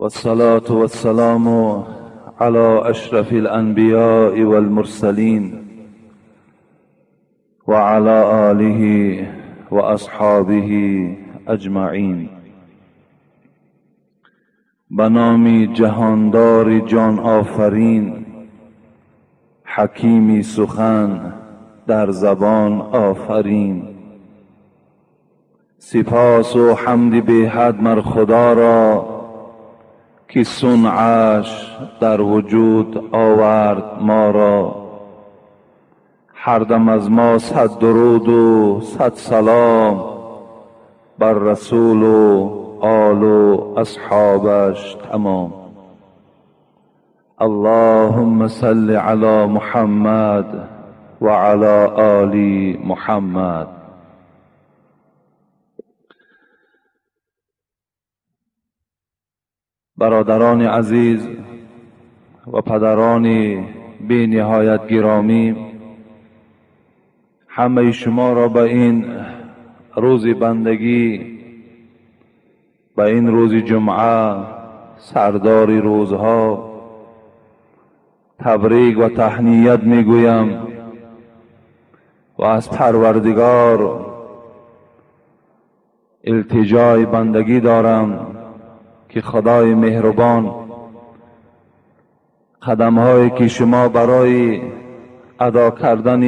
والصلاة والسلام على أشرف الأنبياء والمرسلين وعلى آله وأصحابه أجمعين. به نام جهاندار جان آفرین، حکیمی سخن در زبان آفرین. سپاس و حمد بی حد مر خدا را که صنعش در وجود آورد ما را. هر دم از ما صد درود و صد سلام بر رسول و آل و اصحابش تمام. اللهم صل علی محمد و علی آل محمد. برادران عزیز و پدران بی نهایت گرامی، همه شما را به این روز بندگی، به این روز جمعه، سردار روزها، تبریک و تهنیت میگویم و از پروردگار التجای بندگی دارم که خدای مهربان قدمهایی که شما برای ادا کردن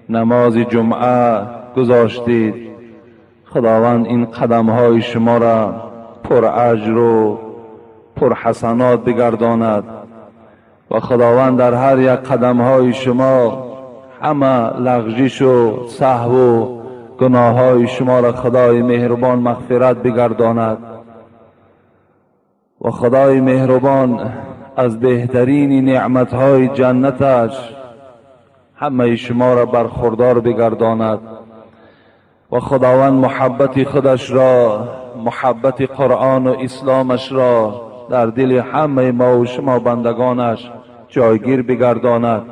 نماز جمعه گذاشتید، خداوند این قدمهای شما را پر اجر و پر حسنات بگرداند و خداوند در هر یک قدمهای شما همه لغزش و سهو و گناههای شما را خدای مهربان مغفرت بگرداند و خدای مهربان از بهترین نعمتهای جنتش همه شما را برخوردار بگرداند و خداوند محبت خودش را، محبت قرآن و اسلامش را در دل همه ما و شما بندگانش جایگیر بگرداند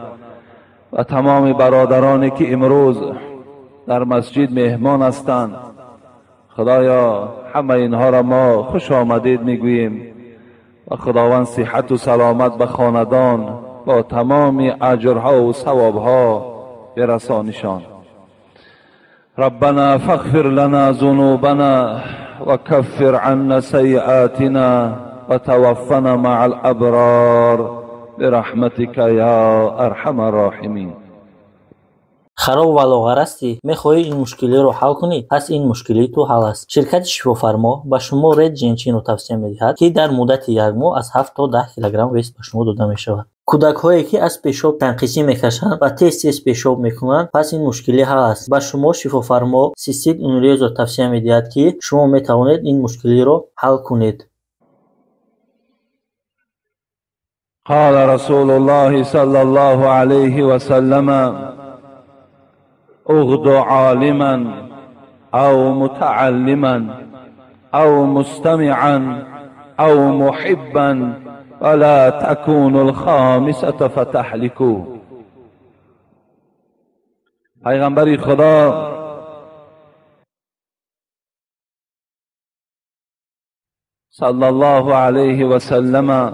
و تمام برادرانی که امروز در مسجد مهمان هستند، خدایا همه اینها را ما خوش آمدید میگوییم و خداوند صحت و سلامت به خاندان با تمام اجرها و ثوابها برسانشان. ربنا فاغفر لنا ذنوبنا وكفر عنا سيئاتنا وتوفنا مع الابرار برحمتك يا ارحم الراحمين. Хароб ва лоғар ҳастӣ? Мехоҳӣ ин мушкилиро ҳал кунӣ? Пас ин мушкилии ту ҳал аст. Ширкати Шифофармо ба шумо Ред Женчинро тавсия медиҳад, ки дар муддати як моҳ аз 7 то 10 килограмм вес ба шумо дода мешавад. Кӯдакҳое ки аз пешоб танқисӣ мекашанд ва тез-тез пешоб мекунанд, пас ин мушкилӣ ҳал аст. Ба шумо Шифофармо Цистит Унрезро тавсия медиҳад, ки шумо метавонед ин мушкилиро ҳал кунед. قال رسول الله صلى الله عليه وسلم: اغد عالما او متعلما او مستمعا او محبا ولا تكون الخامسة فتحلكوا. پیغمبر خدا صلی الله علیه و سلم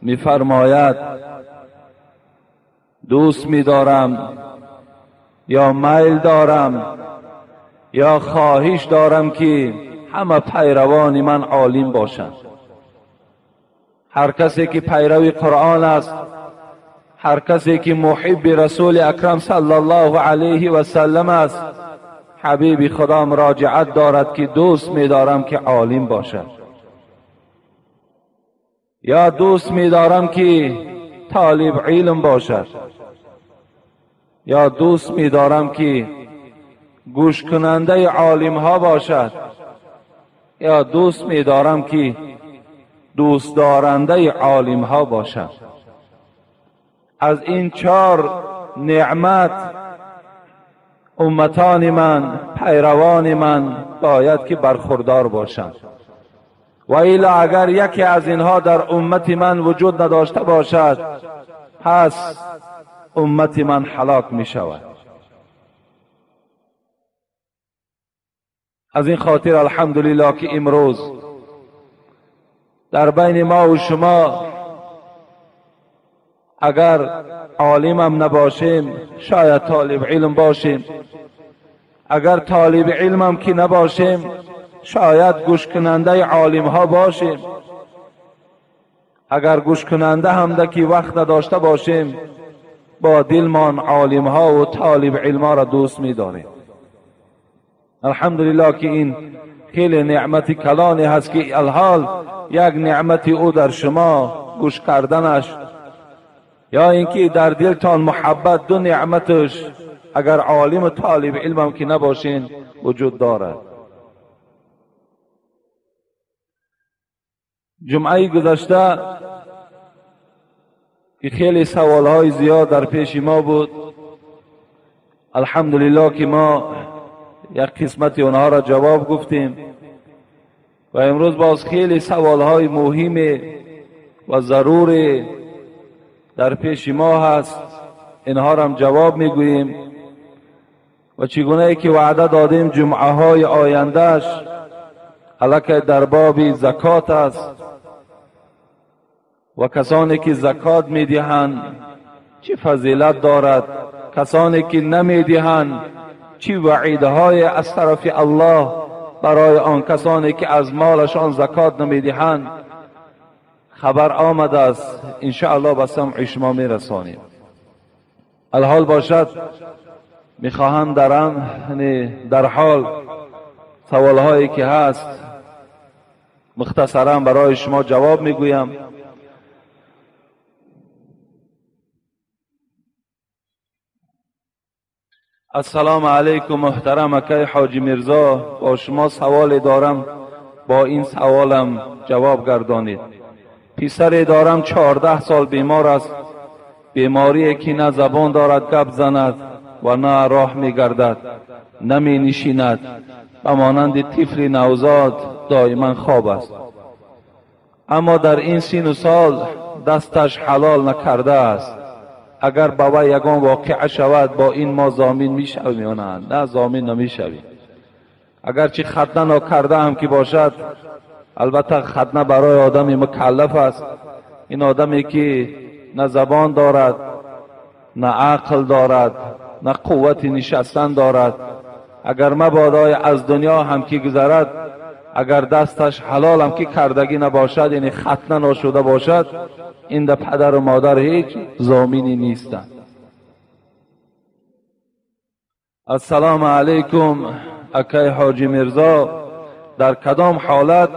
میفرماید: دوست میدارم یا میل دارم یا خواهش دارم که همه پیروان من عالم باشند. هر کسی که پیرو قرآن است، هر کسی که محب رسول اکرم صلی الله علیه و سلم است، حبیب خدا مراجعت دارد که دوست می‌دارم که عالم باشد، یا دوست می‌دارم که طالب علم باشد، یا دوست می‌دارم که گوش کننده عالم ها باشد، یا دوست می‌دارم که دوست دارنده عالم ها باشد. از این چهار نعمت امتان من، پیروان من باید که برخوردار باشند. و الا اگر یکی از اینها در امت من وجود نداشته باشد، پس امت من هلاک می شود. از این خاطر الحمدلله که امروز در بین ما و شما اگر عالمم نباشیم شاید طالب علم باشیم، اگر طالب علمم که نباشیم شاید گوش کننده عالم ها باشیم، اگر گوش کننده هم دکی وقت نداشته باشیم با دلمان عالم ها و طالب علم ها را دوست می داریم. الحمدلله که این خیلی نعمت کلانی هست که الحال یک نعمت او در شما گوش کردنش یا اینکه در دلتان محبت، دو نعمتش اگر عالم و طالب علم هم که نباشین وجود دارد. جمعه گذشته که خیلی سوالهای زیاد در پیش ما بود، الحمدلله که ما یک قسمت اونها را جواب گفتیم و امروز باز خیلی سوالهای مهم و ضروری در پیش ما هست، اینها را هم جواب میگوییم. و چگونه ای که وعده دادیم جمعه های آیندهش الکه در باب زکات است و کسانی که زکات میدهند چه فضیلت دارد، کسانی که نمیدهند چه وعیدهای از طرف الله برای آن کسانی که از مالشان زکات نمیدهند خبر آمده است. انشاءالله به سمع شما میرسانیم. الحال باشد میخواهم در حال سوالهایی که هست مختصرا برای شما جواب میگویم. السلام علیکم محترم اکای حاجی میرزا، با شما سوال دارم، با این سوالم جواب گردانید. پسری دارم 14 سال بیمار است، بیماری که نه زبان دارد گپ زند و نه راه میگردد، نمی نشیند، و مانند طفل نوزاد دائما خواب است، اما در این سن و سال دستش حلال نکرده است. اگر به وی یگان واقعه شود با این ما ضامن میشویم یا نه؟ نه، ضامن نمیشویم. اگرچه ختنه ناکرده هم که باشد، البته ختنه برای آدم مکلف است. این آدمی که نه زبان دارد، نه عقل دارد، نه قوت نشستن دارد، اگر مبادای از دنیا هم که گذرد، اگر دستش حلال هم که کردگی نباشد، یعنی ختنه نشده باشد، این ده پدر و مادر هیچ ضامنی نیستند. السلام علیکم اکای حاجی میرزا، در کدام حالت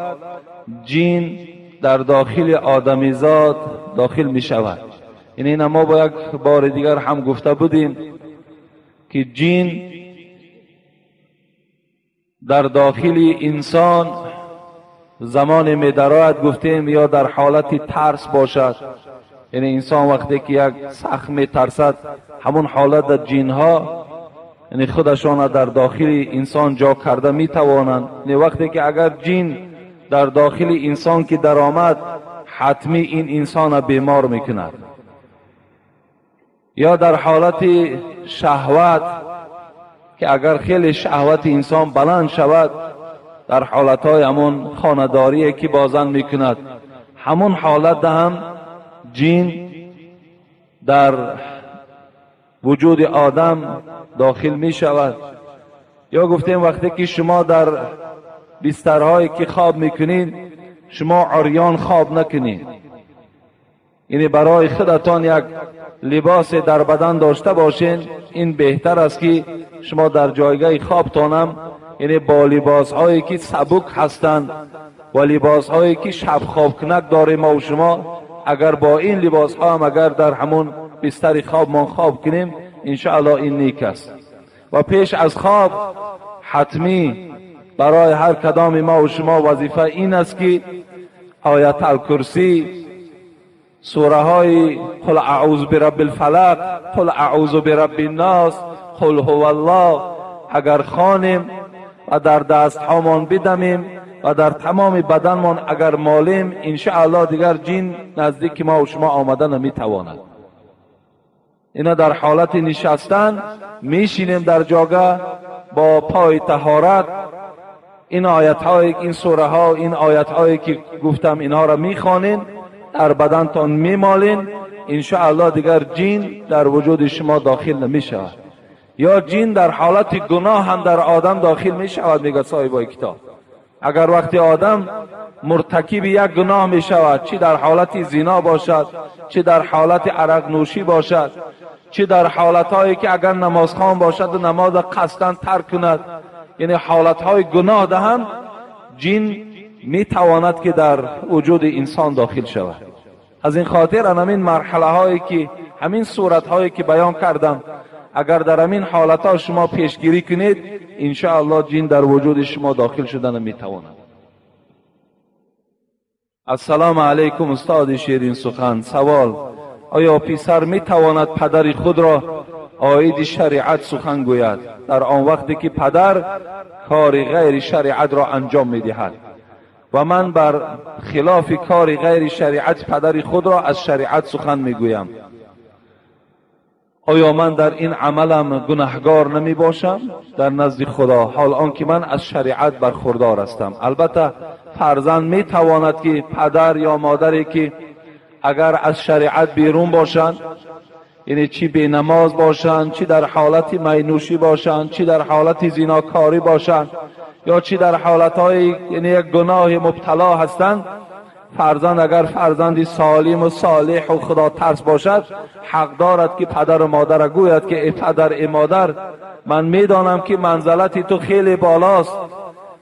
جین در داخل آدمیزاد داخل می شود؟ یعنی این ما با یک بار دیگر هم گفته بودیم که جین در داخل انسان زمان می درآید، گفتیم یا در حالت ترس باشد، یعنی انسان وقتی که یک سخت می ترسد، همون حالت در جین ها یعنی خودشان در داخل انسان جا کرده می توانند. یعنی وقتی که اگر جین در داخل انسان که درآمد، حتمی این انسان بیمار میکند. یا در حالت شهوت که اگر خیلی شهوت انسان بلند شود، در حالتهای همون خانه‌داری که بازن میکند، همون حالت هم جین در وجود آدم داخل می شود. یا گفتیم وقتی که شما در بسترهایی که خواب میکنید، شما عریان خواب نکنید، یعنی برای خودتان یک لباس در بدن داشته باشین، این بهتر است که شما در جایگاه خوابتانم یعنی با لباس هایی که سبک هستند و لباس هایی که شب خواب کنک داریم ما و شما، اگر با این لباس ها هم اگر در همون بستر خواب ما خواب کنیم، انشاءالله این نیک است. و پیش از خواب حتمی برای هر کدام ما و شما وظیفه این است که آیت الکرسی، سوره های قل اعوذ برب الفلق، قل اعوذ برب الناس، قل هو الله اگر خوانیم و در دست هامان بدمیم و در تمام بدنمان اگر مالیم، انشاءالله دیگر جین نزدیک ما و شما آمده نمیتواند. اینا در حالت نشستن میشینیم در جاگه با پای طهارت، این آیت های، این سوره ها، این آیت هایی که گفتم اینها را میخوانین، در بدنتان میمالین، انشاءالله دیگر جین در وجود شما داخل نمیشود. یا جین در حالت گناه هم در آدم داخل میشود، میگه صاحبای کتاب. اگر وقتی آدم مرتکب یک گناه می شود، چی در حالت زنا باشد، چی در حالت عرق نوشی باشد، چی در حالتهایی که اگر نمازخوان باشد و نماز قصداً ترک کند، یعنی حالتهای گناه دهم جین می تواند که در وجود انسان داخل شود. از این خاطر همین مرحله هایی که همین صورت هایی که بیان کردم، اگر در همین حالتها شما پیشگیری کنید، انشاءالله جین در وجود شما داخل شدن می تواند. السلام علیکم استاد شیرین سخن. سوال: آیا پسر می تواند پدر خود را عاید شریعت سخن گوید در آن وقتی که پدر کار غیر شریعت را انجام می دهد و من بر خلاف کار غیر شریعت پدر خود را از شریعت سخن می گویم، آیا من در این عملم گناهگار نمی باشم در نزد خدا، حال آنکه من از شریعت برخوردار هستم؟ البته فرزند می تواند که پدر یا مادری که اگر از شریعت بیرون باشند، یعنی چی بی نماز باشند، چی در حالت مینوشی باشند، چی در حالت زیناکاری باشند، یا چی در حالتهای یعنی یک گناه مبتلا هستند، فرزند اگر فرزندی سالم و صالح و خدا ترس باشد، حق دارد که پدر و مادر گوید که ای پدر ای مادر، من میدانم که منزلت تو خیلی بالاست،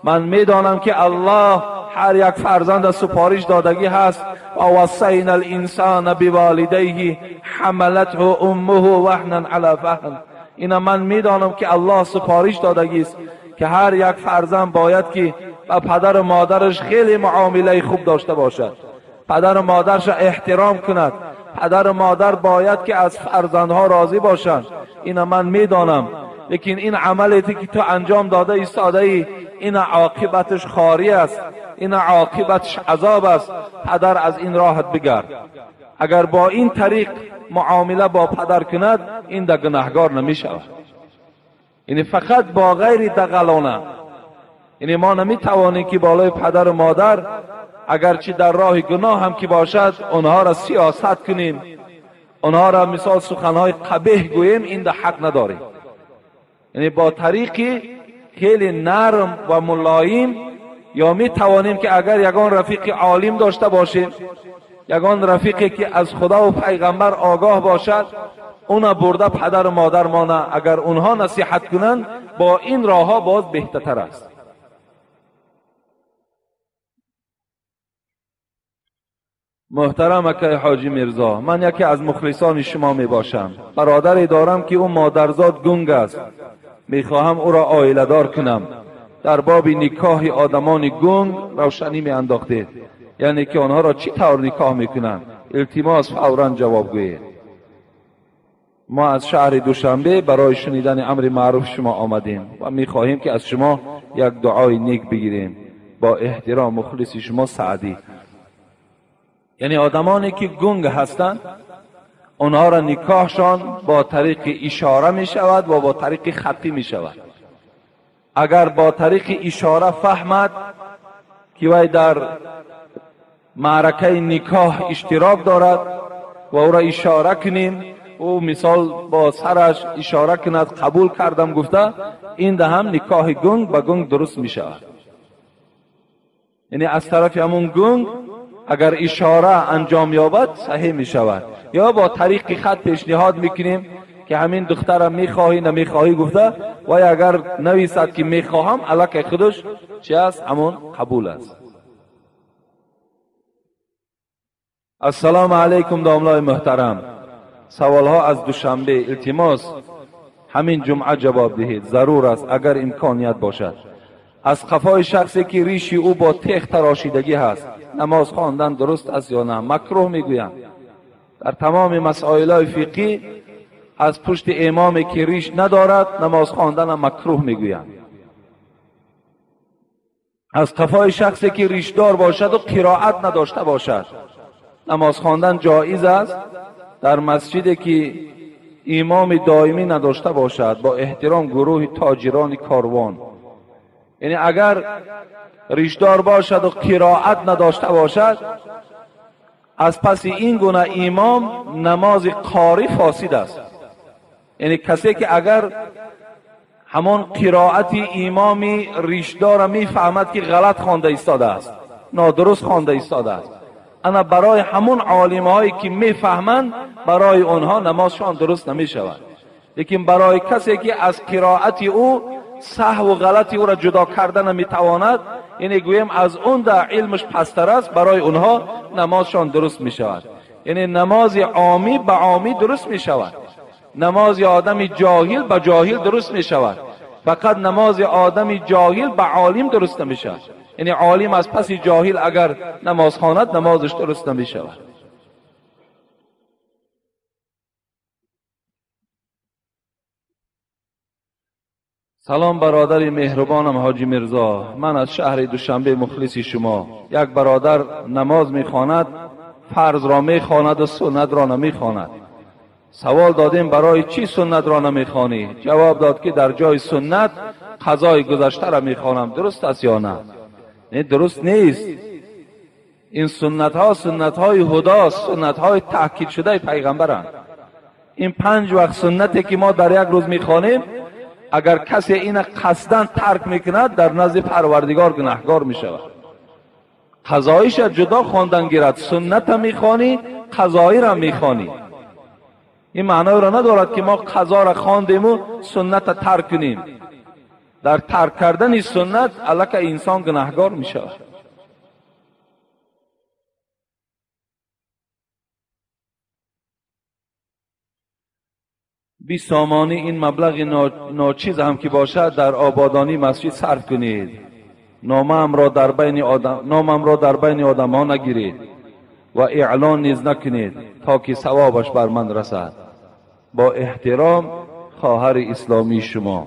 من میدانم که الله هر یک فرزند سپارش دادگی هست، و وصینا الانسان بوالدیه حملته امه وهنا علی وهن. اینا من میدانم که الله سپارش دادگی است که هر یک فرزند باید که با پدر و مادرش خیلی معامله خوب داشته باشد، پدر و مادرش احترام کند، پدر و مادر باید که از فرزندها راضی باشند. اینا من میدانم، لیکن این عملی که تو انجام داده ایستاده ای، این عاقبتش خاری است، این عاقبتش عذاب است، پدر از این راحت بگرد. اگر با این طریق معامله با پدر کند، این در گناهگار نمی شود. یعنی فقط با غیر دغلانه، یعنی ما نمی توانیم که بالای پدر و مادر اگرچه در راه گناه هم که باشد آنها را سیاست کنیم، آنها را مثال سخنهای قبیح گوییم، این در حق نداریم. یعنی با طریقی خیلی نرم و ملایم، یا می توانیم که اگر یگان رفیق عالم داشته باشیم، یگان رفیقی که از خدا و پیغمبر آگاه باشد، اونا برده پدر و مادر مانه، اگر اونها نصیحت کنند با این راه ها باز بهتر است. محترم اکای حاجی میرزا، من یکی از مخلصان شما می باشم. برادری دارم که او مادرزاد گنگ است، می خواهم او را عائله دار کنم. در باب نکاح آدمان گنگ روشنی می انداختید، یعنی که آنها را چی طور نکاح می کنند؟ التماس فورا جواب گویید. ما از شهر دوشنبه برای شنیدن امر معروف شما آمدیم و می خواهیم که از شما یک دعای نیک بگیریم. با احترام مخلص شما سعدی. یعنی آدمانی که گنگ هستند، آنها را نکاحشان با طریق اشاره می شود و با طریق خطی می شود. اگر با طریق اشاره فهمد که وی در معرکه نکاح اشتراک دارد و او را اشاره کنیم، او مثال با سرش اشاره کند قبول کردم گفته، این ده هم نکاح گنگ با گنگ درست می شود. یعنی از طرف همون گنگ اگر اشاره انجام یابد صحیح می شود. یا با طریق خط پیشنهاد میکنیم که همین دخترم میخواهی نمیخواهی گفته، و اگر نویسد که میخواهم، علاقه خودش چی است؟ همون قبول است. السلام علیکم داملای محترم. سوالها از دوشنبه، التماس همین جمعه جواب دهید، ضرور است اگر امکانیت باشد. از قفای شخصی که ریشی او با تیغ تراشیدگی هست نماز خواندن درست است یا نه؟ مکروه میگویند. در تمام مسائل فقهی از پشت امامی که ریش ندارد نماز خواندن مکروه میگویند. از قفای شخصی که ریشدار باشد و قرائت نداشته باشد نماز خواندن جایز است. در مسجدی که امام دائمی نداشته باشد، با احترام گروه تاجران کاروان. یعنی اگر ریشدار باشد و قرائت نداشته باشد، از پس این گونه امام نماز قاری فاسد است. یعنی کسی که اگر همان قرائت امامی ریشدار میفهمد که غلط خوانده ایستاده است، نادرست خوانده ایستاده است، اما برای همون عالم هایی که میفهمند برای آنها نمازشان درست نمیشود. لیکن برای کسی که از قرائت او سهو و غلط او را جدا کرده نمیتواند، یعنی گویم از اون در علمش پستر است، برای اونها نمازشان درست میشود. یعنی نماز عامی به عامی درست میشود، نماز آدم جاهل به جاهل درست میشود، فقط نماز آدم جاهل به عالم درست نمیشود. یعنی عالم از پس جاهل اگر نماز خواند نمازش درست نمیشود. سلام برادر مهربانم حاجی میرزا، من از شهر دوشنبه مخلص شما. یک برادر نماز میخواند، فرض را میخواند و سنت را نمیخواند. سوال دادیم برای چی سنت را نمیخوانی؟ جواب داد که در جای سنت قضای گذشته را میخوانم. درست است یا نه؟ نه، درست نیست. این سنت ها سنت های هداست، سنت های تأکید شده پیغمبرند. این 5 وقت سنتی که ما در یک روز میخوانیم، اگر کسی این قصداً ترک میکند در نزد پروردگار گناهگار میشود. قضایش جدا خواندن گیرد، سنت میخوانی، قضایی را میخوانی. این معنای را ندارد که ما قضا را خواندیم و سنت ترک کنیم. در ترک کردن سنت الکه انسان گناهگار میشود. 20 سامانی این مبلغ ناچیز هم که باشد در آبادانی مسجد صرف کنید. نامم را در بین آدم ها نگیرید و اعلان نیز نکنید تا که ثوابش بر من رسد. با احترام خواهر اسلامی شما.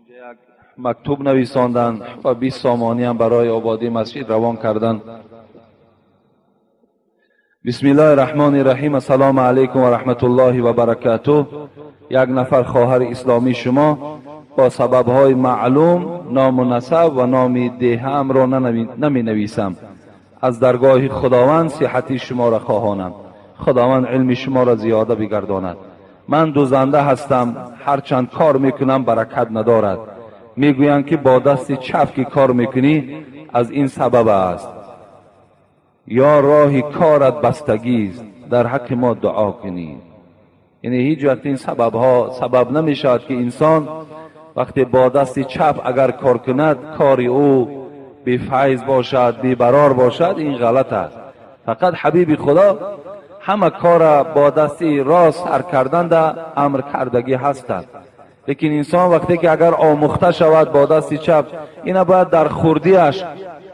یک مکتوب نویساندند و 20 سامانی هم برای آبادی مسجد روان کردند. بسم الله الرحمن الرحیم. السلام علیکم و رحمت الله و برکاته. یک نفر خواهر اسلامی شما با سببهای معلوم نام و نسب و نام دیهم را نمی نویسم. از درگاه خداوند صحتی شما را خواهانم. خداوند علم شما را زیاده بگرداند. من دوزنده هستم، هرچند کار میکنم برکت ندارد. میگویند که با دست چپ که کار میکنی از این سبب است، یا راه کارت بستگی است. در حق ما دعا کنید. یعنی هیچ وقت این سبب ها سبب نمی شود که انسان وقتی با دست چپ اگر کار کند کار او بی فیض باشد، بی برار باشد. این غلط است. فقط حبیب خدا همه کار با دست راست سر کردن در امر کردگی هستند. لیکن انسان وقتی که اگر آموخته شود با دست چپ، اینا باید در خوردیش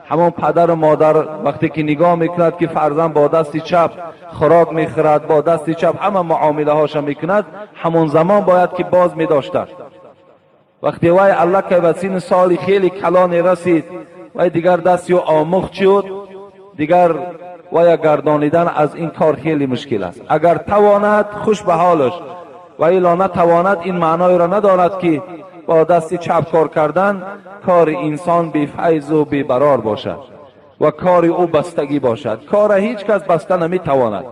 همون پدر و مادر وقتی که نگاه میکند که فرزند با دست چپ خوراک میخورد، با دست چپ همه معامله هاشا میکند، همون زمان باید که باز میداشته. وقتی وای الله که به سین سال خیلی کلان رسید، وای دیگر دستی و آموخت شد، دیگر وای گردانیدن از این کار خیلی مشکل است. اگر تواند خوش به حالش، و الا نتواند این معنای را ندارد که با دست چپ کار کردن کار انسان بی فیض و بی برار باشد و کار او بستگی باشد. کار هیچ کس بسته نمیتواند.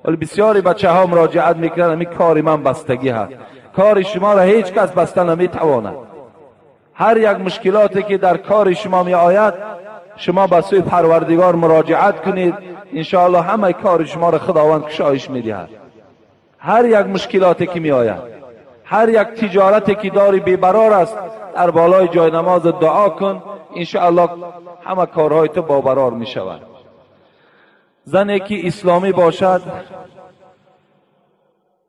ولی بسیاری بچه ها مراجعت میکنند همین کار من بستگی هست. کار شما را هیچ کس بسته نمیتواند. هر یک مشکلاتی که در کار شما می آید شما به سوی پروردگار مراجعت کنید، انشاءالله همه کار شما را خداوند کشایش میدهد. هر یک مشکلاتی که می آید، هر یک تجارتی که داری بیبرار است، در بالای جای نماز دعا کن، انشاءالله همه کارهای تو بابرار می شود. زنی که اسلامی باشد،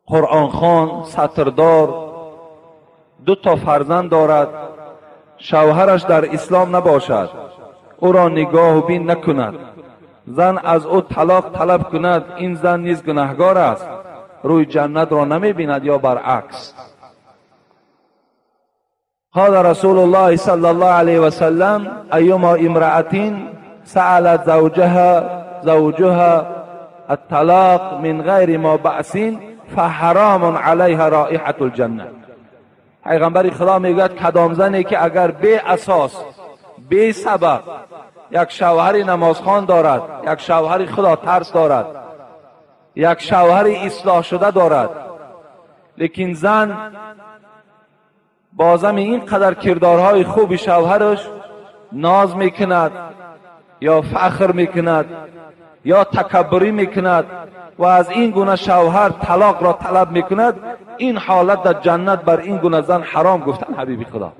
قرآن خوان، ستردار، 2 تا فرزند دارد، شوهرش در اسلام نباشد، او را نگاه و بین نکند، زن از او طلاق طلب کند، این زن نیز گناهگار است، روی جنت را نمی بیند یا برعکس. قال رسول الله صلی الله علیه و سلم ایما امرأة سألت زوجها الطلاق من غیر ما بأس فحرام علیها رائحة الجنة. پیغمبر خدا میگوید کدام زنی که اگر بی اساس بی سبب یک شوهر نمازخوان دارد، یک شوهر خدا ترس دارد، یک شوهر اصلاح شده دارد، لیکن زن بازم این قدر کردارهای خوب شوهرش ناز میکند یا فخر میکند یا تکبری میکند و از این گونه شوهر طلاق را طلب میکند، این حالت در جنت بر این گونه زن حرام گفتن حبیب خدا.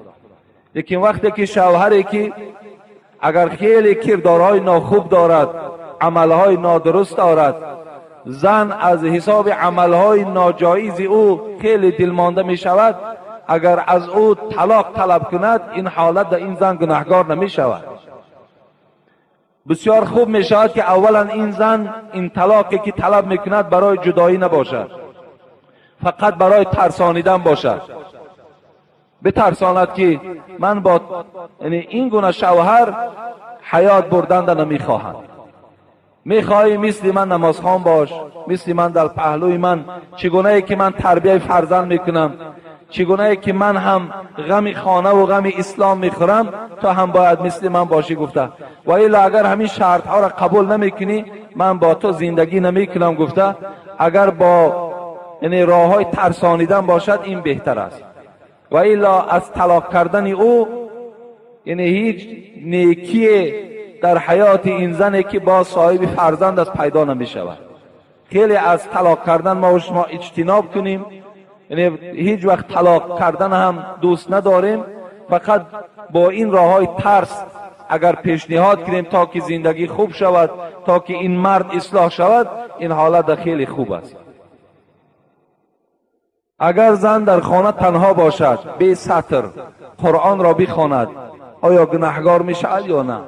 لیکن وقتی که شوهری که اگر خیلی کردارهای ناخوب دارد، عملهای نادرست دارد، زن از حساب عملهای ناجایز او خیلی دلمانده می شود، اگر از او طلاق طلب کند این حالت در این زن گناهگار نمی شود. بسیار خوب می شود که اولا این زن این طلاقی که طلب می کند برای جدایی نباشد، فقط برای ترسانیدن باشد، بترساند که من با این گونه شوهر حیات بردن نمیخواهم، میخواهی مثل من نمازخوان باش، مثل من در پهلوی من، چگونه ای که من تربیه فرزند میکنم، چگونه ای که من هم غم خانه و غم اسلام میخورم، تو هم باید مثل من باشی گفته. و الا اگر همین شرط ها را قبول نمیکنی من با تو زندگی نمیکنم گفته. اگر با یعنی راه های ترسانیدن باشد این بهتر است، و الا از طلاق کردن او یعنی هیچ نیکی در حیات این زنی که با صاحب فرزند است پیدا نمی شود. خیلی از طلاق کردن ما و شما اجتناب کنیم، یعنی هیچ وقت طلاق کردن هم دوست نداریم، فقط با این راه های ترس اگر پیشنهاد کنیم تا که زندگی خوب شود، تا که این مرد اصلاح شود، این حالت خیلی خوب است. اگر زن در خانه تنها باشد بی ستر قرآن را بخواند آیا گناهگار می شود یا نه؟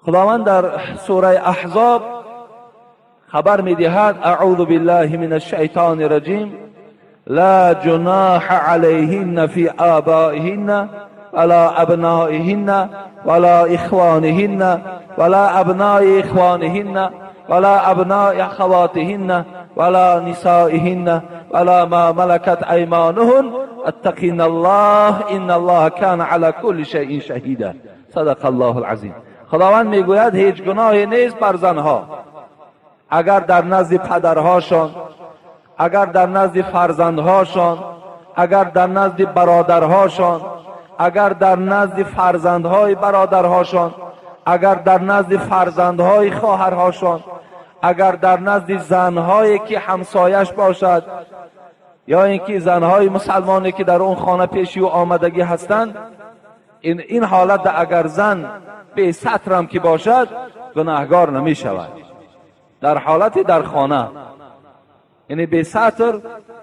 خداوند در سوره احزاب خبر می دهد: اعوذ بالله من الشیطان الرجیم، لا جناح علیهن فی آبائهن ولا ابنائهن ولا اخوانهن ولا ابناء اخوانهن ولا ابناء اخواتهن ولا نسائهن ولا ما ملكت ايمانهن اتقين الله ان الله كان على كل شيء شهيدا. صدق الله العظیم. خداوند میگوید هیچ گناهی نیست بر زنها اگر در نزد پدرهاشان، اگر در نزد فرزندهاشان، اگر در نزد برادرهاشان، اگر در نزد فرزندهای برادرهاشان، اگر در نزد فرزندهای خواهرهاشان، اگر در نزد زنهایی که همسایش باشد یا اینکه زنهای مسلمانی که در اون خانه پیشی و آمدگی هستند، این حالت اگر زن به سترم که باشد گناهگار نمی شود. در حالت در خانه، یعنی به ستر،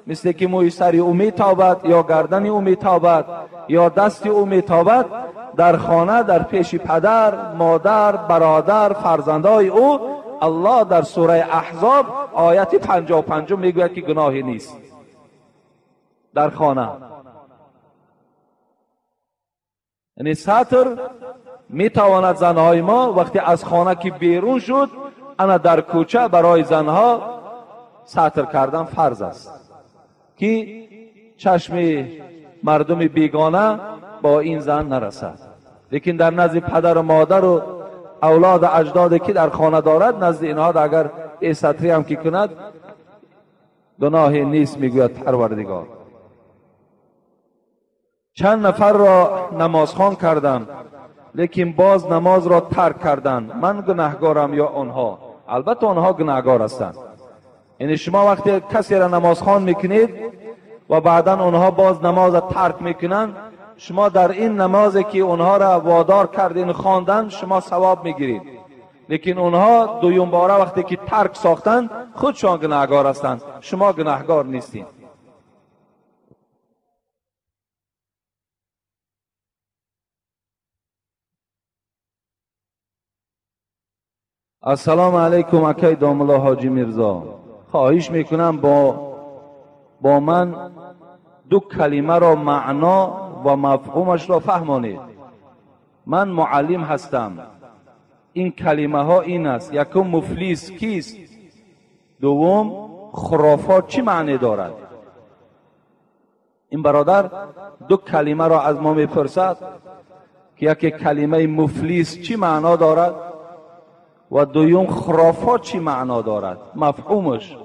مثل که موی سری او می تابد یا گردن او می تابد یا دست او می تابد، در خانه در پیش پدر، مادر، برادر، فرزندهای او، الله در سوره احزاب آیت 55 میگوید که گناهی نیست در خانه. یعنی ستر میتواند زنهای ما وقتی از خانه که بیرون شد، انا در کوچه برای زنها ستر کردن فرض است که چشم مردم بیگانه با این زن نرسد. لیکن در نزد پدر و مادر و اولاد اجدادی که در خانه دارد، نزد اینها اگر ستری هم که کند گناهی نیست، میگوید پروردگار. چند نفر را نمازخوان کردم لیکن باز نماز را ترک کردند، من گناهگارم یا آنها؟ البته آنها گناهگار هستند. یعنی شما وقتی کسی را نمازخوان میکنید و بعدا آنها باز نماز را ترک میکنند، شما در این نمازی که آنها را وادار کردین خواندن شما ثواب میگیرید، لیکن آنها دویم باره وقتی که ترک ساختند خودشان گناهگار هستند، شما گناهگار نیستید. السلام علیکم اکی داملا حاجی میرزا، خواهش میکنم با من دو کلمه را معنا و مفهومش را فهمانید. من معلم هستم. این کلمه ها این است: یکم مفلس کیست، دوم خرافات چی معنی دارد. این برادر دو کلمه را از ما میپرسد که یکی کلمه مفلس چی معنا دارد و دوم خرافات چی معنا دارد، مفهومش.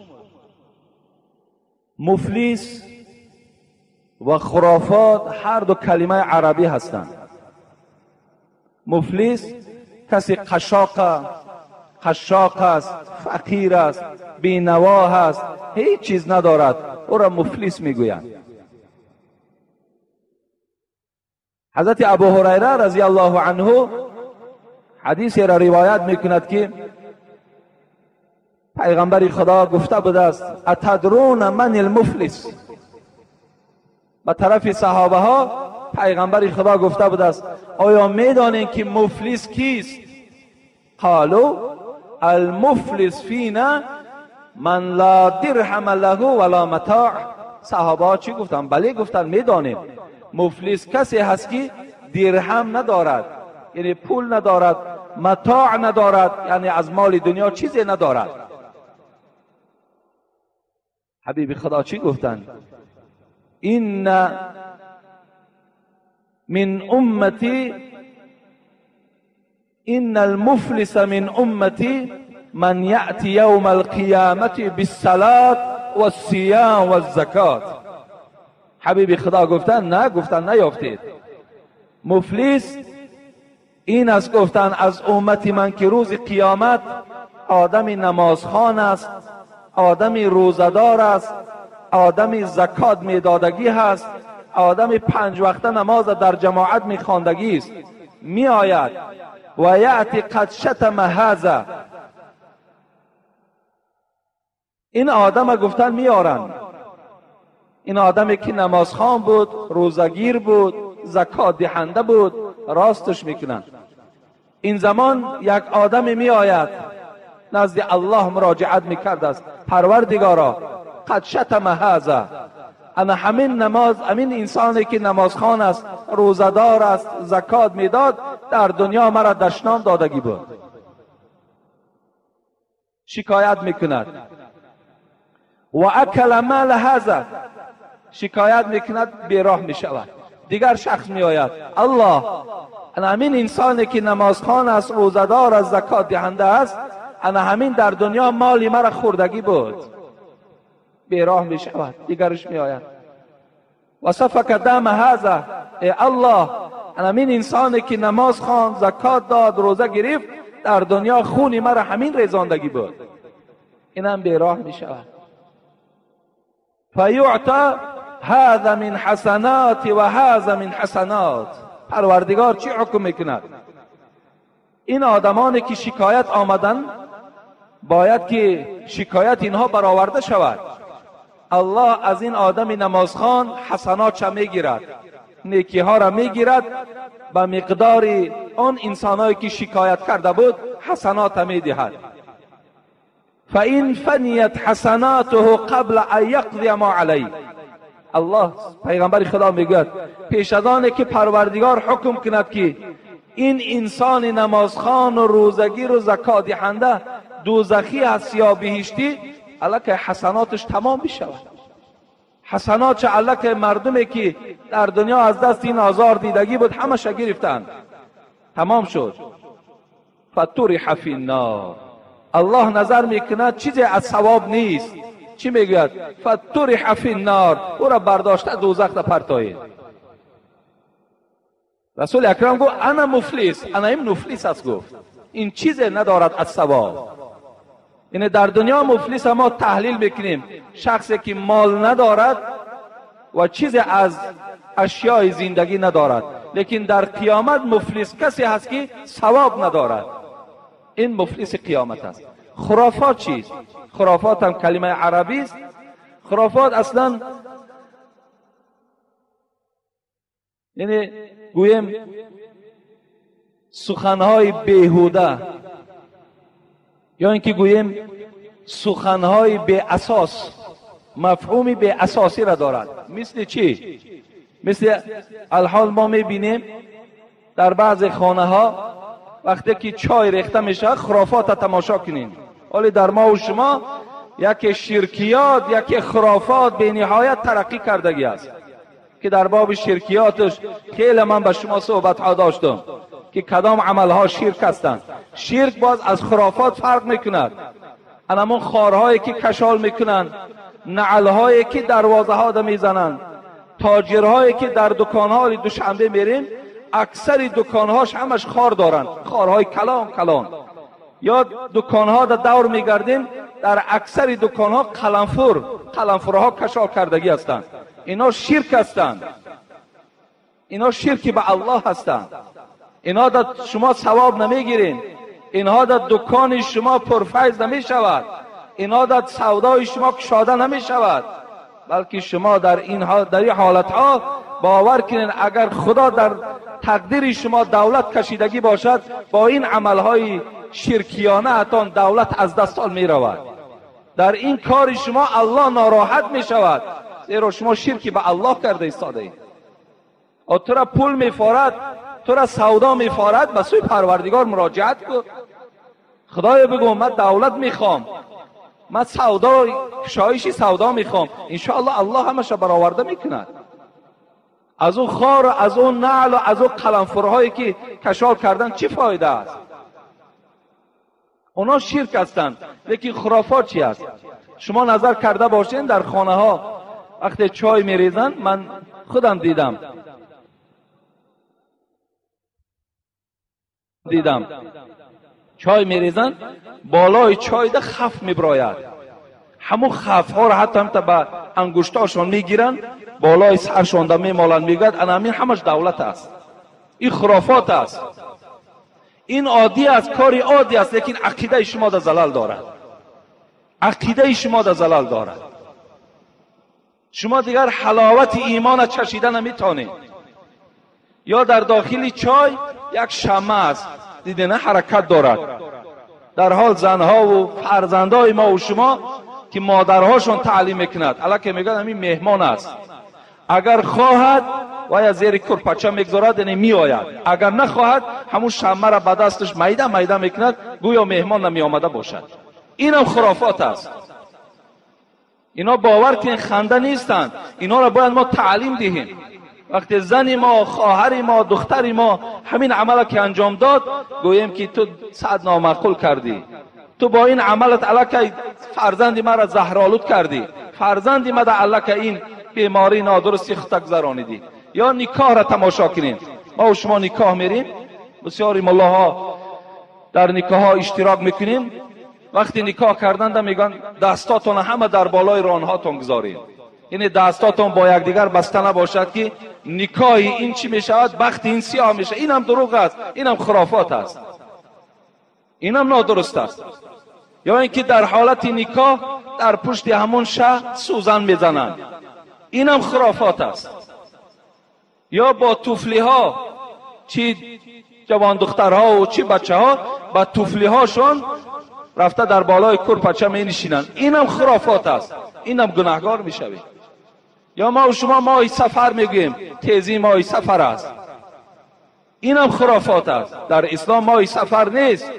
مفلس و خرافات هر دو کلمه عربی هستند. مفلس کسی قشاق است، فقیر است، بینوا است، هیچ چیز ندارد، او را مفلس میگویند. حضرت ابو هریره رضی الله عنه حدیثی را روایت میکند که پیغمبر خدا گفته بوده است اتدرون من المفلس. به طرف صحابه ها پیغمبر خدا گفته بوده است آیا میدانید که مفلس کیست؟ قالوا المفلس فینا من لا درهم له ولا متاع. صحابه ها چی گفتن؟ بله گفتن میدانیم مفلس کسی هست که درهم ندارد، یعنی پول ندارد، متاع ندارد، یعنی از مال دنیا چیزی ندارد. حبیب خدا چی گفتن؟ این من امتی ان المفلس من امتی من یأتی یوم القیامة بالصلاة والصیام والزکات. حبیب خدا گفتن نه، گفتن نیافتید. مفلس این است گفتن از امت من که روز قیامت آدم نمازخوان است، آدم روزه‌دار است، آدم زکات میدادگی هست، آدم 5 وقته نماز در جماعت میخواندگی است، میآید و یأتی قد شتم هذا. این آدم گفتن میارن، این آدمی که نمازخوان بود، روزگیر بود، زکات دهنده بود، راستش میکنن. این زمان یک آدمی میآید نزد الله مراجعت میکرد است، پروردگارا قد شتم هذا، انا همین نماز، همین انسانی که نمازخوان است، روزه‌دار است، زکات میداد، در دنیا مرا دشنام دادگی بود. شکایت میکند. و اکل مال هذا، شکایت میکند، بیراه میشود. دیگر شخص میآید، الله انا همین انسانی که نمازخوان است، روزه‌دار است، زکات دهنده است، انا همین در دنیا مالی مرا خوردگی بود. بیراه می شود. دیگرش می آید و سفک دم هذا، ای الله همین انسانی که نماز خواند، زکات داد، روزه گرفت، در دنیا خونی مرا همین ریزاندگی بود. اینم بیراه می شود. فیعطی هذا من حسنات و هذا من حسنات. پروردگار چی حکم میکند؟ این آدمانی که شکایت آمدن باید که شکایت اینها برآورده شود. الله از این آدم نمازخوان حسنات چه میگیرد، نیکی ها را میگیرد، به مقدار آن انسانهایی که شکایت کرده بود حسنات میدهد. فإن فنیت حسناته قبل ان یقضی ما علیه. الله پیغمبر خدا میگوید پیش از آن که پروردگار حکم کند که این انسان نمازخوان و روزگیر و زکات دهنده دوزخی است یا بهشتی، الکه حسناتش تمام میشود. حسنات الکه مردمی که در دنیا از دست این آزار دیدگی بود همش گرفتند، تمام شد. فطرح فی النار. الله نظر میکند چیزی از ثواب نیست. چی میگوید؟ فطرح فی النار، او را برداشته دوزخ را پرتایید. رسول اکرم گفت انا مفلس، انا این مفلس است. گفت این چیزی ندارد از ثواب. یعنی در دنیا مفلس ما تحلیل میکنیم شخصی که مال ندارد و چیزی از اشیای زندگی ندارد، لیکن در قیامت مفلس کسی هست که ثواب ندارد. این مفلس قیامت است. خرافات چیست؟ خرافات هم کلمه عربی است. خرافات اصلا یعنی گویم سخنهای بیهوده، یا اینکه گوییم سخنهای بی اساس، مفهومی بی اساسی را دارد. مثل چی؟ مثل الحال ما میبینیم در بعض خانه ها وقتی که چای ریخته میشه خرافات تماشا کنیم. ولی در ما و شما یکی شرکیات، یکی خرافات به نهایت ترقی کردگی است. که در باب شرکیاتش خیلی من به شما صحبت ها داشتم که کدام عملها شرک هستند. شرک باز از خرافات فرق میکند. همون خارهایی که کشال میکنند، نعلهایی که دروازه ها میزنند، تاجرهایی که در دکانهای دوشنبه میریم اکثر دکانهاش همش خار دارند، خارهای کلان کلان. یا دکانها در دور میگردیم، در اکثر دکانها قلمفورها کشال کردگی هستند. اینا شرک هستند، اینا شرکی به الله هستند. اینا در شما ثواب نمیگیرین، اینها در دکان شما پرفیض نمیشود، اینها در سودای شما کشاده نمیشود، بلکه شما در این حالت ها باور کنین اگر خدا در تقدیر شما دولت کشیدگی باشد، با این عملهای شرکیانه اتان دولت از دستان می رود. در این کار شما الله ناراحت می شود، زیرا شما شرکی به الله کرده ایستاده اید. تو را پول می فارد، تو را سودا می فارد، به سوی پروردگار مراجعت کن. خدایا بگو من دولت میخوام، من سودا، کشایش سودا میخوام، انشاءالله الله همش برآورده میکند. از اون خار و از اون نعل و از اون قلمفورهایی که کشال کردن چی فایده است؟ اونا شرک هستند. لیکن خرافات چی است؟ شما نظر کرده باشین در خانه ها وقتی چای میریزن، من خودم دیدم چای میریزن، بالای چای ده خف میبراید. همون خف ها را حتی هم به انگشتاشون میگیرن، بالای سرشون ده میمالن، میگوید انا همین همش دولت است. این خرافات است، این عادی است، کاری عادی است، لیکن عقیده شما در زلال دارد. عقیده شما در زلال دارد. شما دیگر حلاوت ایمان چشیده نمیتونید. یا در داخل چای یک شمع است، دیده نه حرکت دارد. در حال زنها و فرزندهای ما و شما که مادرهاشون تعلیم میکند، الکه میگن همین مهمان است، اگر خواهد و یا زیر کرپچه میگذارد یعنی میآید، اگر نخواهد همون شمع را به دستش میده میده میکند، گویا مهمان نمی آمده باشد. اینم خرافات است. اینا باور که خنده نیستند، اینا را باید ما تعلیم دهیم. وقتی زن ما، خواهر ما، دختر ما همین عمل که انجام داد، گوییم که تو صد نامعقول کردی، تو با این عملت الکی فرزند ما را زهرآلود کردی، فرزند ما در الکی این بیماری نادرستی خود گذرانیدی. یا نکاح را تماشا کنیم. ما و شما نکاح میریم، بسیاری ملاها در نکاح ها اشتراک میکنیم. وقتی نکاح کردن میگن دستاتون همه در بالای رانهاتون گذارید، یعنی دستاتون با یکدیگر بسته نباشد که نکاح این چی میشود، بخت این سیاه میشه. اینم دروغ است، اینم خرافات است، اینم نادرست است. یا اینکه در حالت نکاح در پشت همون شه سوزن میزنند، اینم خرافات است. یا با توفلی ها، چی جوان دخترها و چی بچه ها با توفلی هاشون رفته در بالای کرپچه می نشینند، اینم خرافات است، اینم گناهگار میشوید. یا ما و شما ماه سفر میگوییم، تیزی ماه سفر است، اینم خرافات است. در اسلام ماه سفر نیست.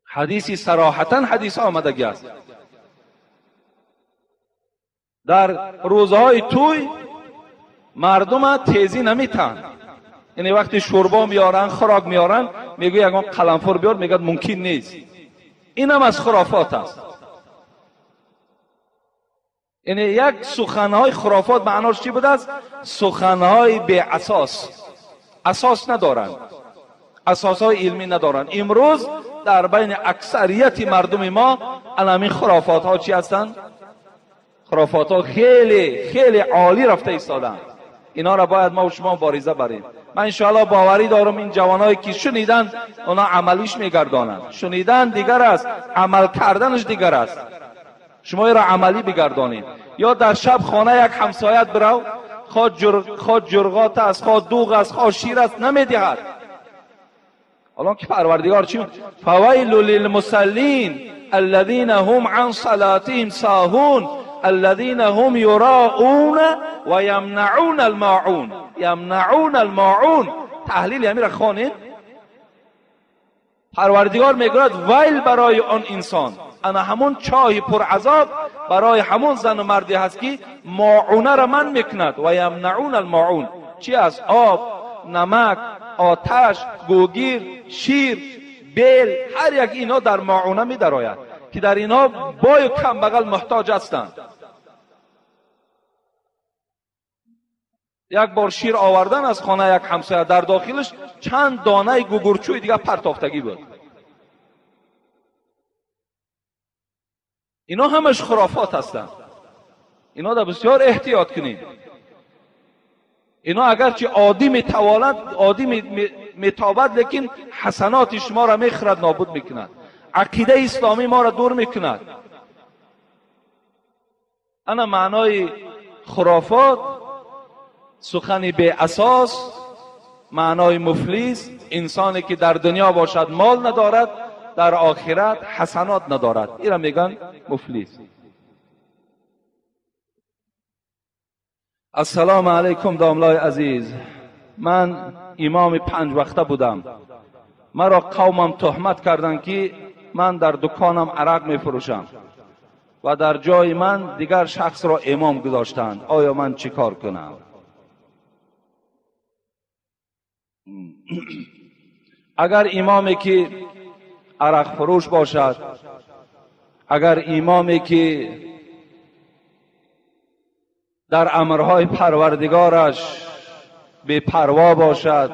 حدیثی صراحتا حدیث آمدگی است. در روزهای توی مردم تیزی نمیتن، یعنی وقتی شوربا میارن، خوراک میارن، میگوی یکان قلمفور بیار، میگه ممکن نیست. اینم از خرافات است. یعنی یک سخنهای خرافات معناش چی بوده است؟ سخنهای بی اساس، اساس ندارند، اساسهای علمی ندارند. امروز در بین اکثریت مردم ما الان خرافات ها چی هستند؟ خرافات ها خیلی خیلی عالی رفته ایستادند. اینا را باید ما و شما مبارزه بریم. من انشاءالله باوری دارم این جوانایی که شنیدن اونا عملیش میگردانند. شنیدن دیگر است، عمل کردنش دیگر است. شما را عملی بگردانید. یا در شب خانه یک همسایت برو، خواه جرغات است، خواه دوغ است، خواه شیر است، نمیدهد. الان که پروردگار چی؟ فویل للمصلین الذین هم عن صلاتهم ساهون الذین هم یراؤون و یمنعون الماعون. یمنعون الماعون، تحلیل امیر خانین. پروردگار میگوید ویل برای آن انسان، ана ҳамон чоҳи пурعذاب барои ҳамон зану марде ҳаст ки моуна ра ман мекунад. Ва ямнаун алмоун чи аст? Об, намак, оташ, гӯгир, шир, бел, ҳар як инҳо дар моуна медарояд ки дар инҳо бою камбағал муҳтоҷ ҳастанд. Як бор шир овардан аз хона як ҳамсоя, дар дохилаш чанд донаи гугурчӯи дигар партофтагӣ буд. Ино ҳамаш хурофот ҳастанд. Ино дар бисёр эҳтиёт кунед. Ино агарчи оддӣ метавонад, оддӣ метобад, лекин ҳасаноти шуморо мехӯрад, нобуд мекунад. Ақидаи исломӣ моро дур мекунад. Ана маънои хурофот сухани беасос, маънои муфлис, инсоне ки дар дунё бошад мол надорад, дар охират ҳасанот надорад. Ира мегӯянд муфлис. Ассалому алайкум домлои азиз. Ман имоми панҷ вақта будам. Маро қавмам туҳмат карданд ки ман дар дуконам арақ мефурӯшам ва дар ҷои ман дигар шахсро имом гузоштанд. Оё ман чӣ кор кунам? Агар имоме ки арақфурӯш бошад, агар имоме ки дар амрҳои парвардигораш бепарво бошад,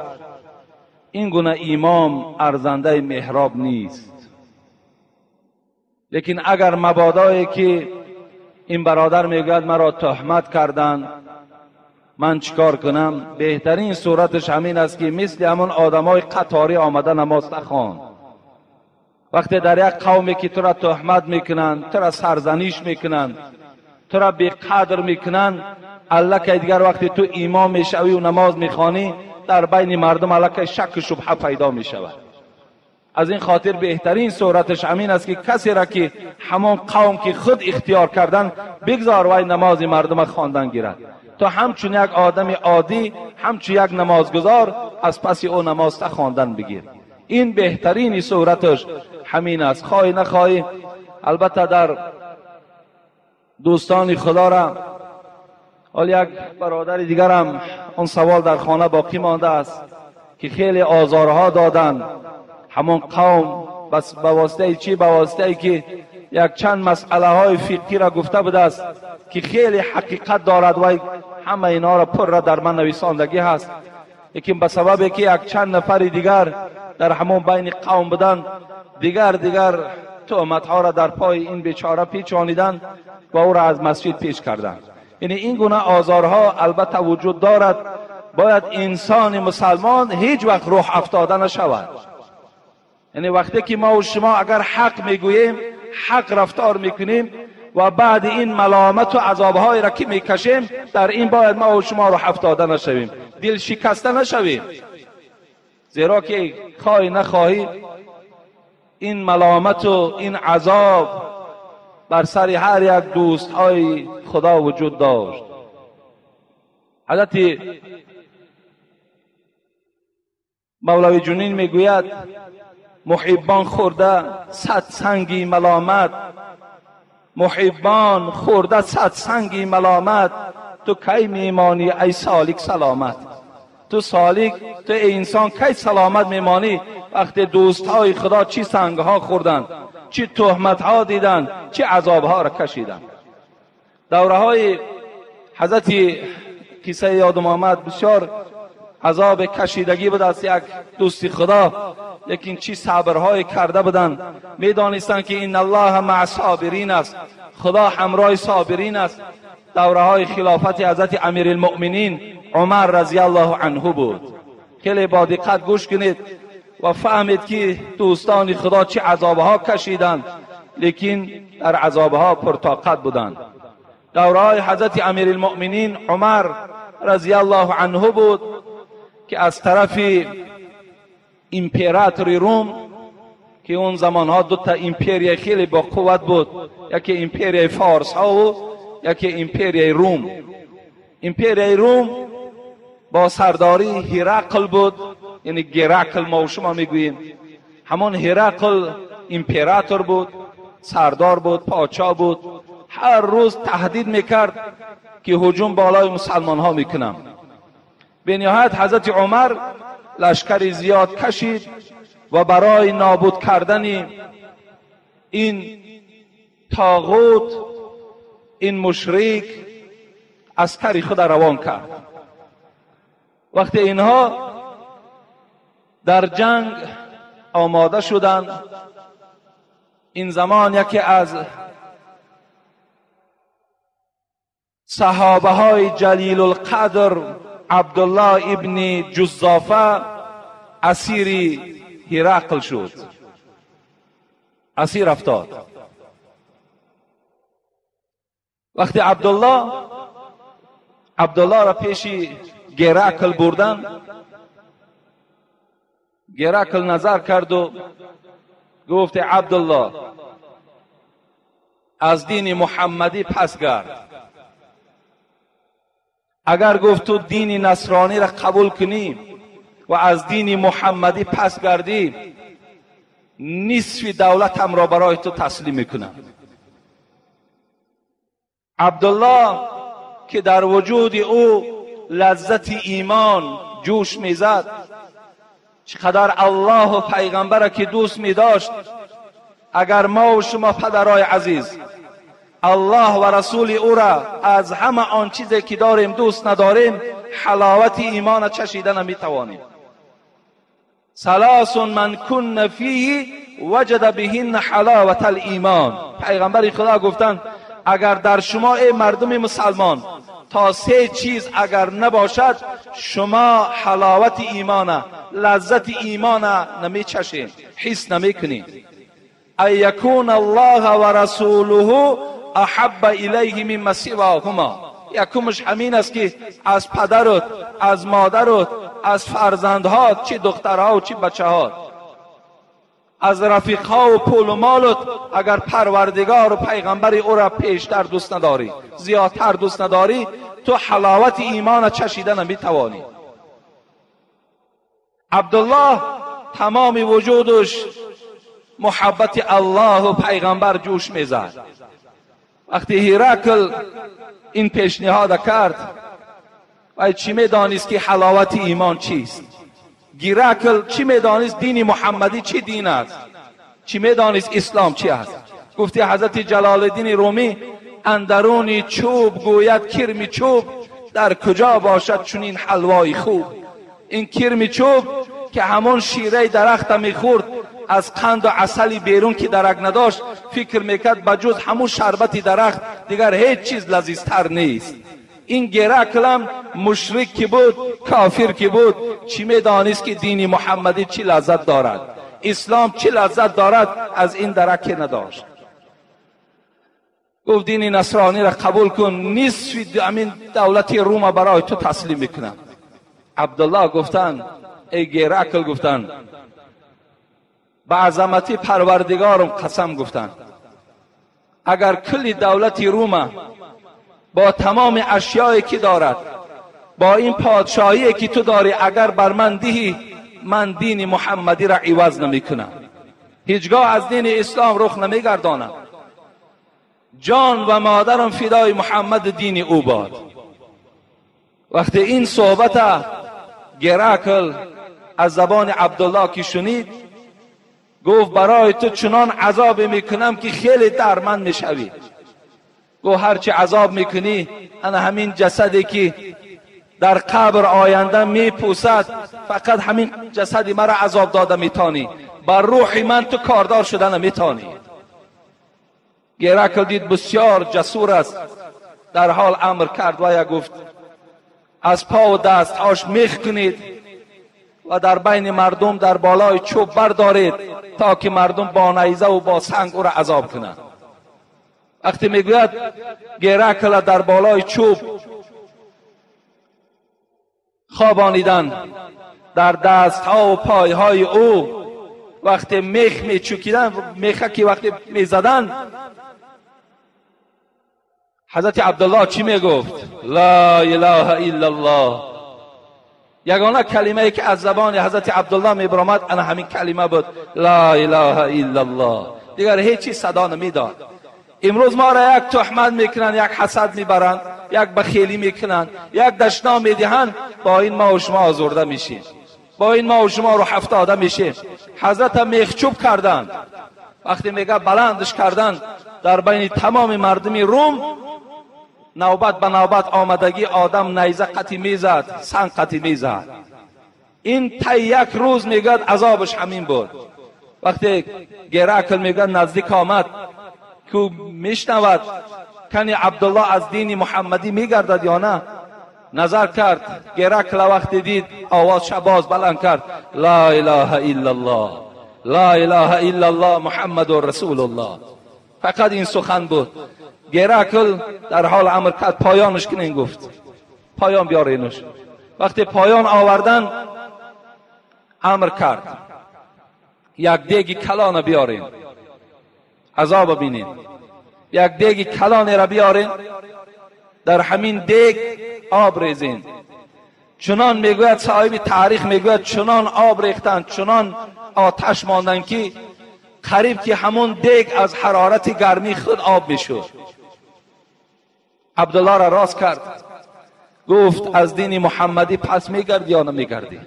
ин гуна имом арзандаи меҳроб нест. Лекин агар мабодое ки ин бародар мегӯяд маро туҳмат карданд, ман чӣ кор кунам? Беҳтарин сураташ ҳамин аст ки мисли ҳамон одамои қаторӣ омада намоз нахон. Вақте дар як қавме ки тура туҳмат мекунанд, тура сарзаниш мекунанд, тура беқадр мекунанд, аллакай дигар вақте ту имом мешавӣ намоз мехонӣ, дар байни мардум аллакай шакку шубҳа пайдо мешавад. Аз ин хотир беҳтарин сураташ ҳамин аст ки касеро ки ҳамон қавм ки худ ихтиёр кардан, бигзор вай намози мардума хондан гирад. То ҳамчун як одами оддӣ, ҳамчун як намозгузор аз паси ӯ намоз хондан бигир. Ин беҳтарини сураташ ҳамин аст. Хоҳӣ нахоҳӣ, албатта дар дӯстони худора ҳол як бародари дигарам он савол дар хона боқӣ мондааст ки хеле озорҳо доданд ҳамон қавм бас ба воситаи чӣ? Ба воситае ки як чанд масъалаҳои фиқҳиро гуфта будааст ки хеле ҳақиқат дорад ва ҳама инҳоро пурра дар ман нависондагӣ ҳаст, лекин ба сабабе ки як чанд нафари дигар дар ҳамон байни қавм буданд, дигар туҳматҳоро дар пои ин бечора печониданд ва ӯро аз масҷид пеш карданд. Яъне ин гуна озорҳо албатта вуҷуд дорад. Бояд инсони мусалмон ҳеҷ вақт рӯҳ афтода нашавад. Яъне вақте ки мо шумо агар ҳақ мегӯем, ҳақ рафтор мекунем ва баъди ин маломату азобҳоеро ки мекашем, дар ин бояд мо шумо рӯҳ афтода нашавем, дилшикаста нашавем. Зеро ки хоҳӣ нахоҳӣ ин маломату ин азоб бар сари ҳар як дӯстҳои худо вуҷуд дошт. Ҳазрати мавлави ҷунин мегӯяд: муҳиббон хӯрда сад санги маломат, муҳиббон хӯрда сад санги маломат, ту кай мемонӣ ай солик саломат? Ту солик, ту эй инсон кай саломат мемонӣ? Вақте дӯстҳои худо чӣ сангҳо хӯрданд, чӣ туҳматҳо диданд, чӣ азобҳоро кашиданд. Давраҳои ҳазрати қиссаи ёдум омад, бисёр азоб кашидагӣ буд аз як дӯсти худо, лекин чӣ сабрҳое карда буданд. Медонистанд ки ин аллоҳ маъ собирин аст, худо ҳамроҳи собирин аст. Давраҳои хилофати ҳазрати амирулмуъминин умар разияллоҳу анҳу буд. Хеле бо диққат гӯш кунед ва фаҳмед ки дӯстони худо чӣ азобҳо кашиданд, лекин дар азобҳо пуртоқат буданд. Давраҳои ҳазрати амирулмуъминин умар разияллоҳу анҳу буд ки аз тарафи императори Рум, ки он замонҳо дута империя хеле бо қувват буд, яке империяи форсҳо яке империяи Рум. Империяи Рум бо сардории Ҳирақл буд, яъне Геракл мо шумо мегӯем. Ҳамон Ҳирақл император буд. سردار بود، پادشاه بود، هر روز تهدید میکرد که هجوم بالای مسلمان ها میکنم. به نهایت حضرت عمر لشکر زیاد کشید و برای نابود کردن این طاغوت، این مشرک، عسکر خود روان کرد. وقتی اینها در جنگ آماده شدند، این زمان یکی از صحابه های جلیل القدر عبدالله ابن جزافه اسیر هرقل شد، اسیر افتاد. وقتی عبدالله را پیش گرکل بردن، گرکل نظر کرد و گفت عبدالله از دین محمدی پس گرد. اگر گفت تو دین نصرانی را قبول کنی و از دین محمدی پس گردی، نصف دولتم را برای تو تسلیم میکنم. عبدالله که در وجود او لذت ایمان جوش میزد، چقدر الله و پیغمبر که دوست میداشت. اگر ما و شما پدرای عزیز الله و رسول او را از همه آن چیزی که داریم دوست نداریم، حلاوت ایمان چشیده نمیتوانیم. ثلاث من کن فیه وجد بهن حلاوت الایمان. پیغمبر خدا گفتند اگر در شما ای مردم مسلمان تا سه چیز اگر نباشد، شما حلاوت ایمان، لذت ایمان نمیچشید، حس نمیکنید. ای یکون الله و رسوله احب الیه مما سواهما. یکمش همین است که از پدرت، از مادرت، از فرزندهات، چه دخترها و چه بچه‌هات، از رفیقها و پول و مالت، اگر پروردگار و پیغمبر او را پیشتر دوست نداری، زیادتر دوست نداری، تو حلاوت ایمان چشیده نمیتوانی. عبدالله تمام وجودش محبت الله و پیغمبر جوش میزد. وقتی هرقل این پیشنهاد کرد، و چی میدانست که حلاوت ایمان چیست؟ گیرکل چی میدانست دین محمدی چی دین است؟ چی میدانست اسلام چی است؟ گفتی حضرت جلال الدین رومی اندرون چوب گوید کرم چوب، در کجا باشد چنین حلوای خوب. این کرم چوب که همون شیره درخت میخورد، از قند و عسلی بیرون که درک نداشت، فکر میکرد بجز همون شربت درخت دیگر هیچ چیز لذیذتر نیست. این گرکلم مشرک که بود، کافر که بود، چی میدانست که دین محمدی چی لذت دارد، اسلام چی لذت دارد، از این درک نداشت. گفت دین نصرانی را قبول کن، نصف همین دولت روم برای تو تسلیم میکنم. عبدالله گفتن ای گرکل، گفتن به عظمت پروردگارم قسم، گفتن اگر کل دولت روم با تمام اشیایی که دارد، با این پادشاهی که تو داری، اگر بر من دهی، من دین محمدی را عوض نمی کنم، هیچگاه از دین اسلام رخ نمی گردانم. جان و مادرم فدای محمد دین او باد. وقتی این صحبت گرکل از زبان عبدالله که شنید، گفت برای تو چنان عذاب میکنم که خیلی درمند میشوی. گفت هرچی عذاب میکنی، انا همین جسدی که در قبر آینده میپوسد، فقط همین جسدی مرا عذاب داده میتانی، بر روح من تو کاردار شده نمیتانی. گرکل دید بسیار جسور است، در حال امر کرد و گفت از پا و دستهاش میخ کنید و در بین مردم در بالای چوب بردارید تا که مردم با نیزه و با سنگ او را عذاب کنند. وقتی میگوید گرکل در بالای چوب خوابانیدن، در دستها و پایهای او وقتی میخ میچوکیدن، میخه که وقتی میزدن، حضرت عبدالله چی میگفت؟ لا اله الا الله. یگانه کلمه ای که از زبان حضرت عبدالله میبرآمد انا همین کلمه بود، لا اله الا الله. دیگر هیچ چیز صدا نمیداد. امروز ما را یک تهمت میکنن، یک حسد میبرند، یک بخیلی میکنن، یک دشنام میدهند، با این ما و شما آزرده میشیم، با این ما و شما رو هفتاده میشیم. حضرت میخچوب کردند، وقتی میگه بلندش کردند در بین تمام مردم روم، نوبت به نوبت آمدگی آدم نیزه قطی میزد، سنگ قطی میزد. این تا یک روز میگه عذابش همین بود. وقتی گرکل میگه نزدیک آمد که میشنود کنی عبدالله از دین محمدی میگردد یا نه، نظر کرد. گرکل وقتی دید آواز شباز بلند کرد، لا اله الا الله، لا اله الا الله محمد رسول الله. فقط این سخن بود. گرکل در حال امر کرد پایانش کنین، گفت پایان بیارینش. وقتی پایان آوردن امر کرد یک دیگ کلان بیارین، عذاب بینین، یک دیگ کلان را بیارین، در همین دیگ آب ریزین. چنان میگوید صاحب تاریخ، میگوید چنان آب ریختن، چنان آتش ماندن که قریب که همون دیگ از حرارت گرمی خود آب میشد. عبدالله را راست کرد، گفت از دین محمدی پس میگردی یا نمیگردی؟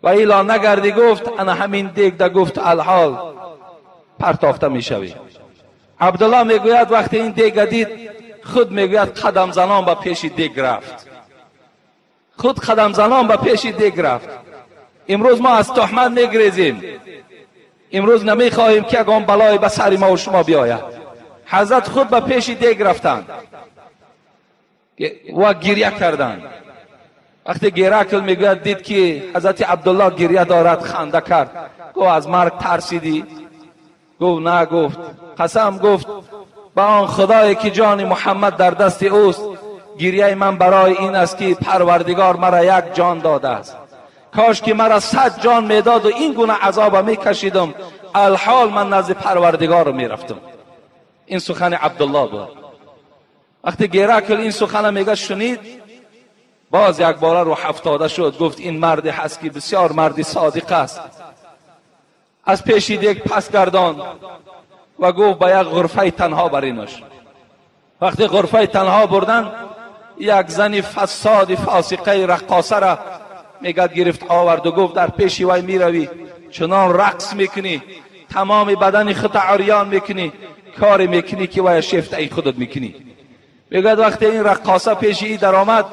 و ایلا نگردی، گفت انا همین دیگ ده، گفت الحال پرتافته میشوی. عبدالله میگوید وقتی این دیگ دید، خود میگوید قدم زنان به پیش دیگ رفت، خود قدم زنان به پیش دیگ رفت. امروز ما از تهمت میگریزیم، امروز نمیخواهیم که یگان بلای به سر ما و شما بیاید. حضرت خود به پیش دیگ رفتند و گریه کردند. وقتی گرکل میگوید دید که حضرت عبدالله گریه دارد، خنده کرد، گفت از مرگ ترسیدی؟ گفت نه. گفت قسم، گفت به آن خدایی که جان محمد در دست اوست، گریه من برای این است که پروردگار مرا یک جان داده است، کاش که مرا 100 جان میداد و این گونه عذاب میکشیدم، الحال من نزد پروردگار میرفتم. این سخن عبدالله بود. وقتی گرکل این سخن میگه شنید، باز یک باره رو هفتاده شد، گفت این مرد هست که بسیار مردی صادق است. از پیش دیگ پس گردان و گفت به یک غرفه تنها برینش. وقتی غرفه تنها بردن، یک زن فساد فاسقه رقاصه را میگه گرفت آورد و گفت در پیش وی میروی، چنان رقص میکنی، تمام بدن خود عریان میکنی، کاری میکنی که وی شفت ای خودت میکنی. میگه وقتی این رقاصه پیش ای در آمد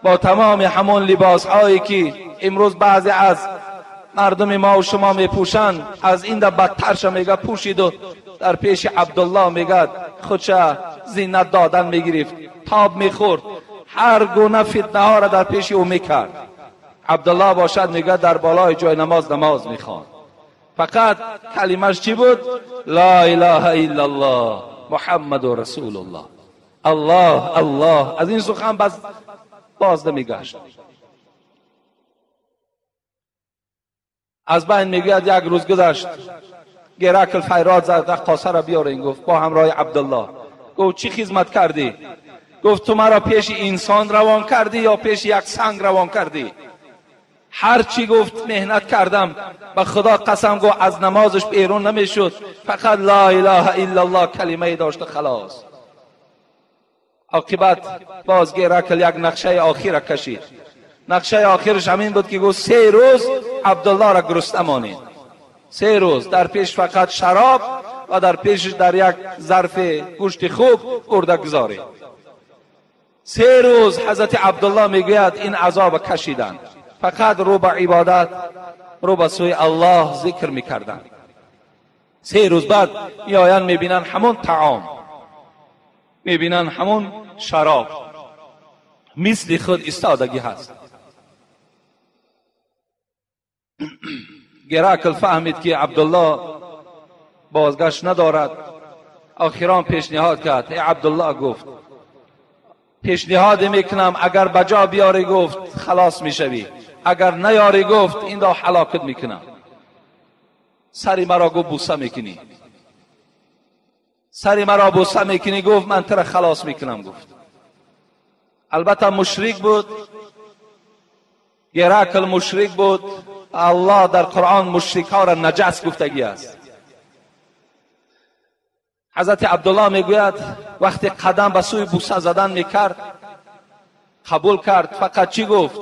با تمام همون لباس هایی که امروز بعضی از مردم ما و شما میپوشند، از این در بدترش میگه پوشید و در پیش عبدالله میگه خودش زینت دادن میگرفت، تاب میخورد، هر گونه فتنه ها را در پیش او میکرد. عبدالله باشد میگه در بالای جای نماز نماز میخوان، فقط کلمش چی بود؟ لا اله الا الله محمد رسول الله، الله الله. از این سخن باز نمیگشت. از بین میگوید یک روز گذشت، گرکل فریاد زد رقاصه را بیارین. گفت با همراه عبدالله. گفت چی خدمت کردی؟ گفت تو مرا پیش انسان روان کردی یا پیش یک سنگ روان کردی؟ هر چی گفت مهنت کردم، به خدا قسم گفت از نمازش بیرون نمیشد، فقط لا اله الا الله کلمه داشت خلاص. عاقبت باز گرکل یک نقشه آخر کشید. نقشه آخرش همین بود که گفت 3 روز عبدالله را گرسنه مانید، 3 روز در پیش فقط شراب و در پیشش در یک ظرف گوشت خوب برده گذارید. 3 روز حضرت عبدالله میگوید این عذاب کشیدند، فقط رو به عبادت، رو به سوی الله ذکر میکردند. 3 روز بعد میآیند میبینند همون طعام، میبینند همون شراب، مثل خود ایستادگی هست. گرکل فهمید که عبدالله بازگشت ندارد. آخران پیشنهاد کرد، ای عبدالله، گفت پیشنهاد میکنم اگر بجا بیاری گفت خلاص میشوی، اگر نیاری گفت این دا هلاکت میکنم. سری مرا گفت بوسه میکنی، سری مرا بوسه میکنی، گفت من تر خلاص میکنم. گفت البته مشرک بود، گرکل مشرک بود. الله در قرآن مشرک ها را نجس گفتگی است. Ҳазрати Абдуллоҳ мегӯяд, вақте қадам ба сӯи буса задан мекард, қабул кард. Фақат чӣ гуфт?